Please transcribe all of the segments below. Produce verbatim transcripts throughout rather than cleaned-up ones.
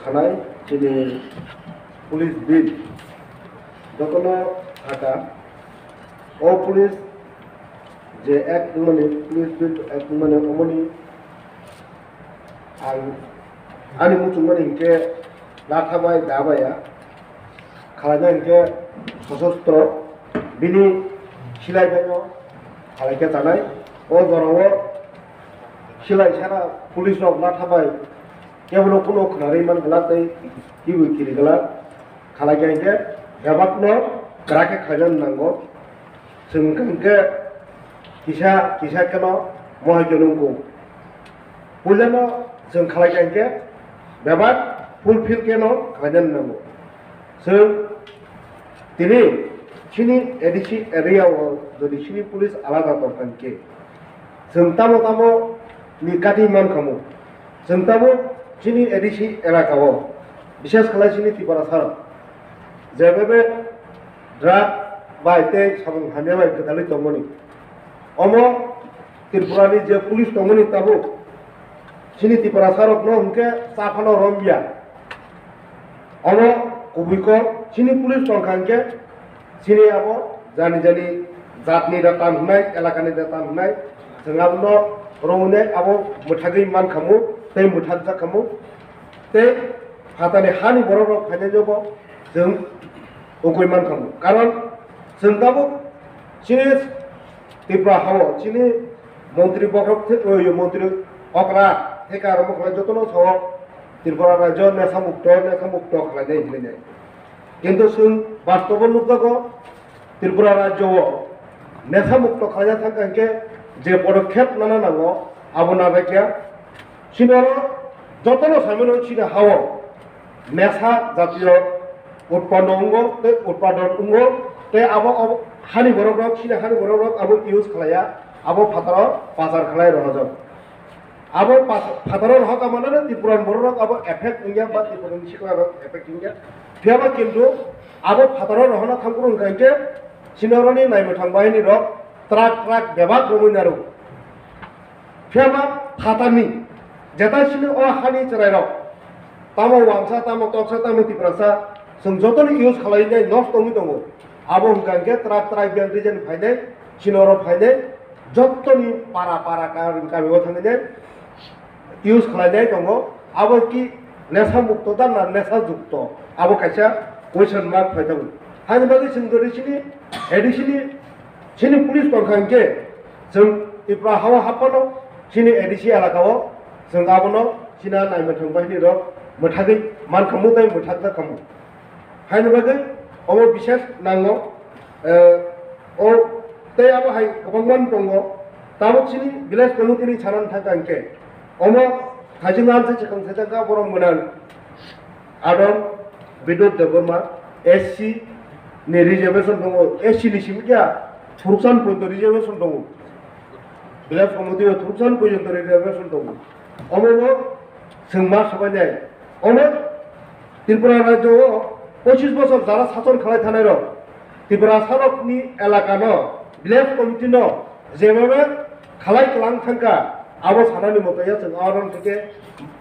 Sanai chini police beat jotono thaka, o police je ek mani police beat ek mani omoni ang ani muchung mani hinkhe latha bai da baya khalai na hinkhe sosostro bini silai bai no khalai khe tanai o jora o silai sana police rok latha bai kebono kuno khwnarwi man glak tei kibu kiri glak. Khalai khe hinkhe bebakno kwrak khe khlaijaknai nango. Chwng hinkhe kisa kisa kheno mohai khe nungkuk. Puilano chwng khalai khe hinkhe bebak fulfill kheno khlaijaknai nango. Chwng tini chini A D C area o jodi chini police alada tongkha hinkhe chwng tamo tamo ni kati mankhamu. Chwng tabuk chini A D C elaka o, bishes khlai chini Tiprasa rok, jebebe drug bai tei samung hamya bai gwdalwi tongmani, omo Tripura ni je police tongmani tabuk chini Tiprasa rok no hinkhe cha phano romya. Omo kubui kok chini police tongkha hinkhe chini abo jani jani jatni da tan hwnai, elakani da tan hwnai, chwng abono romwi nai abo mwthagwi mankhamu tei mwthakjakhamu tei phatani hani borok rok phainai jobo chwng ungwi mankhamu. Karon chwng tabuk chini Tripura hao chini montri bokhorok thik, o, montri okra theka rok khlai jotono sao Tripura rajyo nesa mukto, nesa mukto khlainai hinwi nai. Kintu chwng bastobo nukjago Tripura rajyo o nesa mukto khlaina thangkha hinkhe je podokkhep nana nango abo nabaikhya. Chini oro jotono saimano chini hao nesa jatiyo utpano wngo tei utpadon wngo tei abo, abo hani borok rok, chini hani borok rok abo use khlaiya, abo phataro pachar khlai rohorjak. Abo pas-, phataro rohorka manano Tripura ni borok rok abo effect wngya ba Tripura ni sikla rok effect wngya. Phiyaba kintu abo phataro rohorna thangphuru wngkha hinkhe chini oroni naimwthang bahini rok truck truck bebak romwi narwk. Phiyaba phatani jeta chini o hani chwrairok tamo Wangsa, tamo Toksa, tamo Tiprasa, chwng jotoni use khlainai nosto wngwi tongo. Abo hwnkha hinkhe truck truck biyang region phainai, chini oro phainai, jottoni para para ka-, kami o thangwi nai use khlainai tongo. Abo ki nesa mukto da na nesa jukto? Abo kaisa question mark phai tongo. Haini bagwi chwng jodi chini A D C ni, chini police tongkha hinkhe chwng Tripura hao haphano chini A D C elaka o chwng abono chini naimwthang bahini rok mwthagwi mankhamu tei mwthakjakhamu. Haini bagwi omo bishes nango. Eh, o tei abo hai kwbangma tongo. Tabuk chini village committee ni sanani thangkha hinkhe omo thaijwng anse chikang thajak kha borok mwnang Adon Bidut Debbarma S C ni reservation tongo, S C ni simi kya thuruksan poito reservation tongo. Village committee o thuruksan poito reservation tongo. Omo bo chwng ma sabainai. Omo Tripura rajyo o pochis bosor jara sason khalai thanai rok Tripura sarok ni elaka no village committee no jebebe khalai kwlang thangkha, abo sanani moto ya chwng aro theke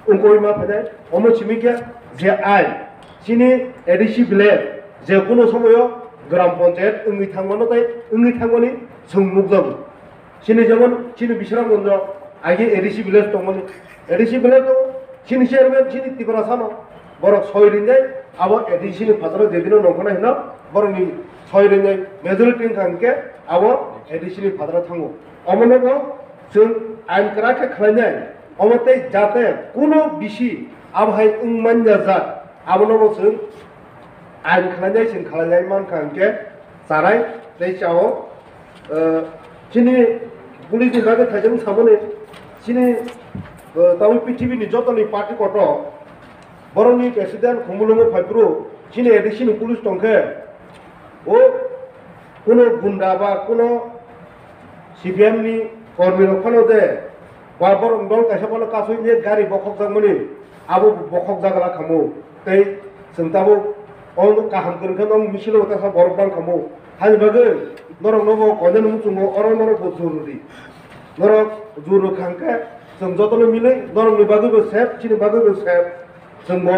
ungkoi ma phainai. Omo simi khe je ai chini A D C village je kuno somoyo gram panchayat wngwi thangmano tei wngwi thangmani chwng nukjago. Chini jemon chini Bisramganjo age A D C village tongmani, A D C village o chini chairman chini Tiprasa no borok soi rinai abo A D C ni phataro jedino nongkhornai hino borokni soi rinai majority wngkha hinkhe abo A D C ni phataro thango. Omono bo chwng ain kwrak khe khlainai, omo tei jate kuno bisi abo hai wng manya jak, abono bo chwng ain khlainai chwng khlainai mankha hinkhe chanai tei chao. Eh, chini police ni bagwi thaijak samani chini, eh, tabuk P T V ni jotoni party kotor borokni president Khumulwngo phaiphuru chini A D C ni police tongkhe o kuno gunda ba kuno C P M ni kormi rok phano de ba borok dol kaisa phano kasui ni gari bokhok jakmani abo bokhok jagala khamu tei chwng tabuk o kaham kwrwng khe nok misilo tasa borok bang khamu hani bagwi norok nobo koinani muchungo oro norok bo juru di norok juru khangkhe chwng jotono milwi norok ni bagwi bo sep chini bagwi bo sep. Chwngbo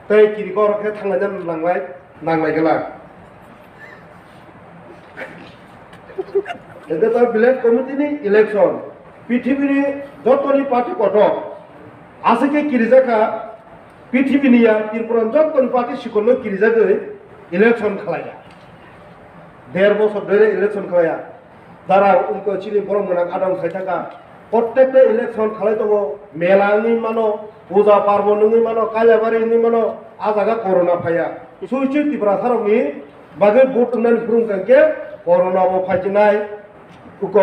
tei kirikor khe thanglaina nanglai, nanglai gela. Ede ta village committee ni election, pithibini jotoni party kotor, aswk khe kirijakha, pithibini ya Tripura jotoni party sikolno kirijagwi election khlaiya. Der bosor dere election khlaiya. Dara wngkha chini borok mwnang adong khai thaka. Prottekta election khalai tongo, mela wngwi mano, puja parbon wngwi mano, kailabari wngwi mano, a jaga corona phaiya. Sui sui Tiprasarokni bagwi vote wngnani phurung kha khe corona bo phaichinai, uko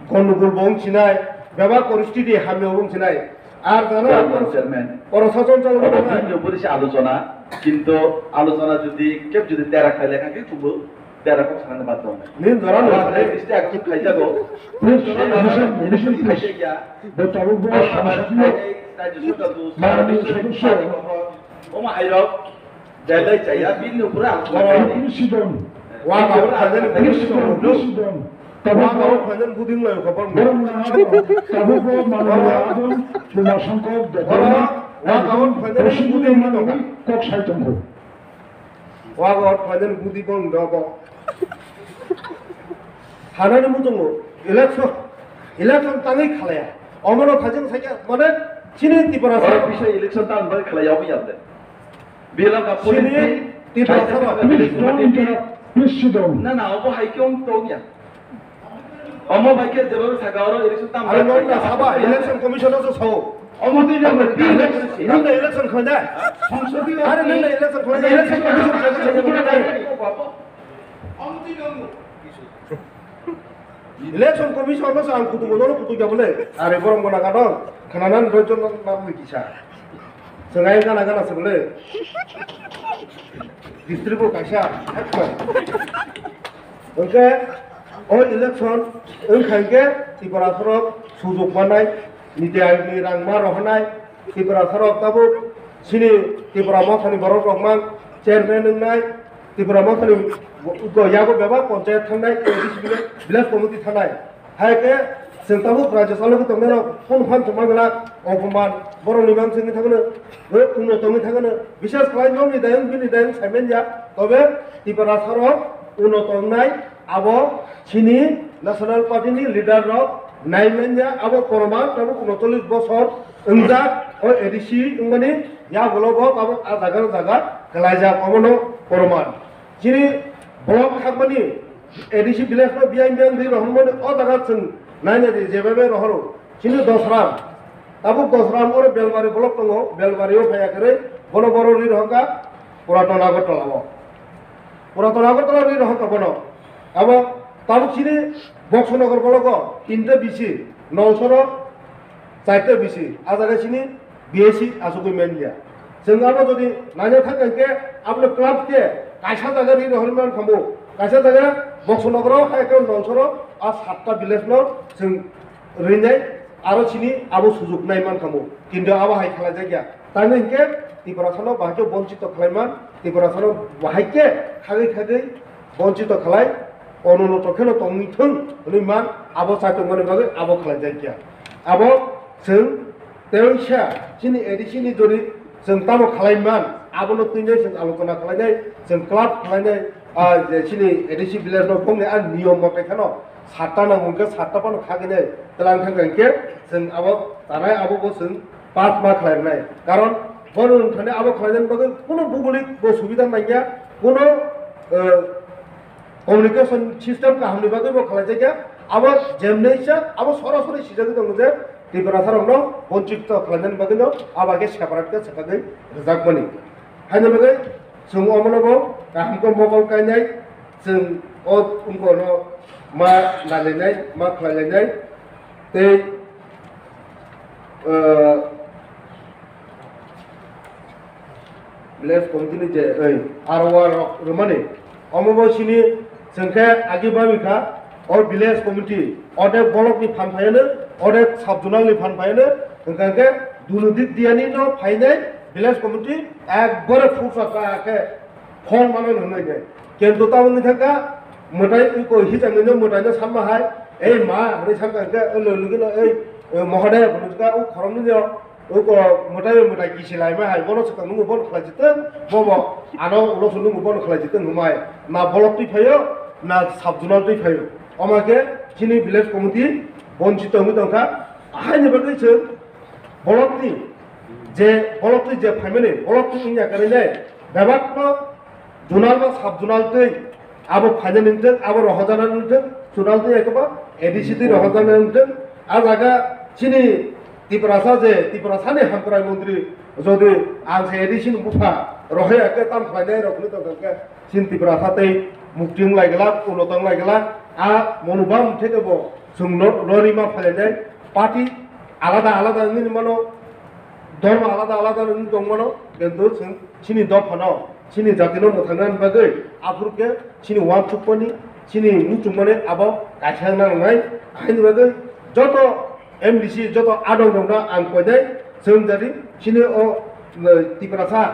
gondogol bo wngchinai, bebak poristiti hamya bo wngchinai. Ar jana Chairman, chairman. Oro sason chalo Oro tongnai. Bini upore se alochona, kintu alochona jodi kep jodi tera khaile kha khe kubo tera kok sanani bad dong. Nin jora no Aro sare. Tei bisti akhung khaijago. Please, listen, listen, please. Khaijak ya. Bo tabuk bo Aro samsakno. Khaijak, khaijak, khaijak, Mananiya sodosyo. Omo hairok. Jailai jaya, bini upore ang Borok khlainai. Bini sidon. Wa ga oro khlainani bini sidon. Bini sidon. Tabuk wa ga oro khlainani budi wng lai kha borok. Borok na abo, tabuk bo manwi abo, Buma Songkor Debbarma, wa ga oro khlainani budi wng lai kha. Kok sai tongkho. Wa ga oro khlainani budi bo wng dogo. Hanani muchungo election, election tangwi khalaya. Omono thajeng sakya, mane chini Tripura sa. Oro bisa election tang bai khalaya obo yamde. Bilang ka Sini policy, Tripura kaisa sabo. Kaisa Please don't policy. Interrupt. Please sit down. Na, na, obo hai khe wng tong ya. Omo bai khe jebo saka oro election tam Are bai nong na kha. Saba, election commission o so sao. Omo twi nang bai Nang na election khlai da. Songsodi Are nang na election khlai da, election commission khlai da. Omo twi nang Election Commission no ang kutu bono kutu ya bole. Are borom gona ka dong. Khana nan rojon na mui kisa. Sengai gana gana se bole. District ko kaisa. Oke. O election wngkha khe Tripura sorok sujok manai, niti ayogni rang ma rohornai, Tripura sorok tabuk chini Tripura mothani borok rok mang chairman wngnai, Tripura mothani go yago bebak ponchayat thangnai, village committee thangnai. Hai khe chwng tabuk raijyo chalogwi tongnai rok phone phan tongma gwnang, opoman borok ni mang chwngwi thangno, uno tongwi thangno, bises khlai nokni dayung bini dayung saiman ya, tobe Tripura sorok uno tongnai. Abo chini National Party ni leader rok nai manya, abo proman tabuk unocholish bosor wngjak o A D C wngmani yagulo bo tabuk a jaga jaga kwlaijak, omono proman. Chini block khakmani A D C village no biyang biyang ri rohormani o jaga chwng naina di, jebebe rohoro chini Dosram, tabuk Dosram oro Belbari block tongo, Belbari o phaiya kwrwi bono boro ri rohorkha Puraton Agartala o. Puraton Agartala ri rohorkha bono. Abo tabuk chini Boksonogor bologo tinta bisi, Nolsoro charta bisi. A jaga chini B S C asugwi manya. Chwng abo jodi naina thang khe abono club khe kaisa jaga ri rohorwi man khamu. Kaisa jaga Boksonogoro hai khe Nolsoro a satta village no chwng rinai aro chini abo sujuk nai man khamu. Kintu abo hai khlai jak ya. Tamni hinkhe Tiprasano bahai khe bonchito khlai man, Tiprasano bahai khe khagwi khagwi bonchito khlai, ononoto kheno tongwi thung hwnwi man, abo chai tongmani bagwi abo khlai jak ya. Abo chwng teisa chini A D C ni jori chwng tamo khlai man, abono twinai chwng alochona khlainai, chwng club khlainai, ah, je chini A D C village no bongni a niyom mote kheno satta nango hwnkhe satta phano khagwi nai twlang thang kha hinkhe chwng abo tanai abo bo chwng pass ma khlai rwnai. Karon bono wngthani abo khlainani bagwi kuno bubulik bo subida nangya, kuno, eh, communication system kahamni bagwi bo khlaijakya. Abo jemnaisa abo sorasori sijagwi tongo je Tiprasarokno bonchito khlainani bagwino abo khe separate khe swkagwi rwjakmani. Haini bagwi chwng omono bo kaham khe mokol kainai, chwng o wngkha no ma nailainai, ma khlailainai tei, eh, village committee ni je, ei, R O R rok rwmani, omo bo chini chwng khe agi bami kha, o village committee, odek block ni phan phaiano, odek sub zonal ni phan phaiano, hwnkha khe dunu dik diyani no phainai village committee ekbare phursa ka khe phone mano nwngnai khe. Kintu tamo wngwi thangkha, mwtai iko hichangni no mwtai no samma hai, ei ma, hwnwi samkha khe, o logino, ei, eh, mohoday, hwnwi kha, o khoroknwi no, Huko mwtai mwtai kisi laima hai, bono swkang nungo bono khlai jitwng, bobo ano ulo song nungo bono khlai jitwng hwnmai, na block twi phaio, na sub zonal twi phaio. Omo khe chini village committee bonchito wngwi tongkha. Haini bagwi chwng block ni je block ni je phaimani block ni wngya kwrwi nai, bebak no zonal ba sub zonal twi abo phainani wngthwng, abo rohorjana wngthwng, zonal twi ekaba A D C twi rohorjana wngthwng. A jaga chini Tiprasa je Tiprasani hamkrai montri jodi ang se A D C ni bupha rohorya khe tam khlainai rok hwnwi tongkha khe chini Tiprasa tei mukti wng lai glak, ulo tong lai glak. A monobam theke bo chwng no rori ma phainai party alada alada wngwi mano, dhormo alada alada wngwi tong mano, kintu chwng chini dophano, chini jatino mwthangna bagwi aphuru khe chini uansukmani, chini muchungmani abo kaisa wngna nangnai. Haini bagwi joto M D C, joto adong rokno ang koinai, chwng jadi chini o, eh, Tiprasa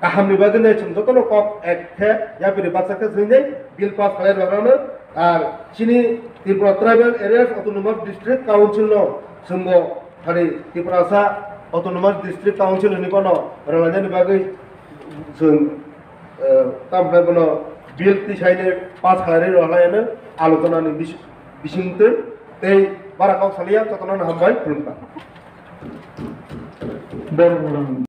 kahamni bagwi nai chwng jotono kok ek khe yapiri baksa khe swinai bill pass khlai rwrwno. Ar chini Tripura Tribal Areas Autonomous District Council no chwngbo Hani Tiprasa Autonomous District Council ni bono rwlainani bagwi chwng, eh, tamkhlai bono bill tisaini pass khlai rwlaino alochonani bis-, bisingtwi tei bara kok saliya jotono hambai khulumkha. Borok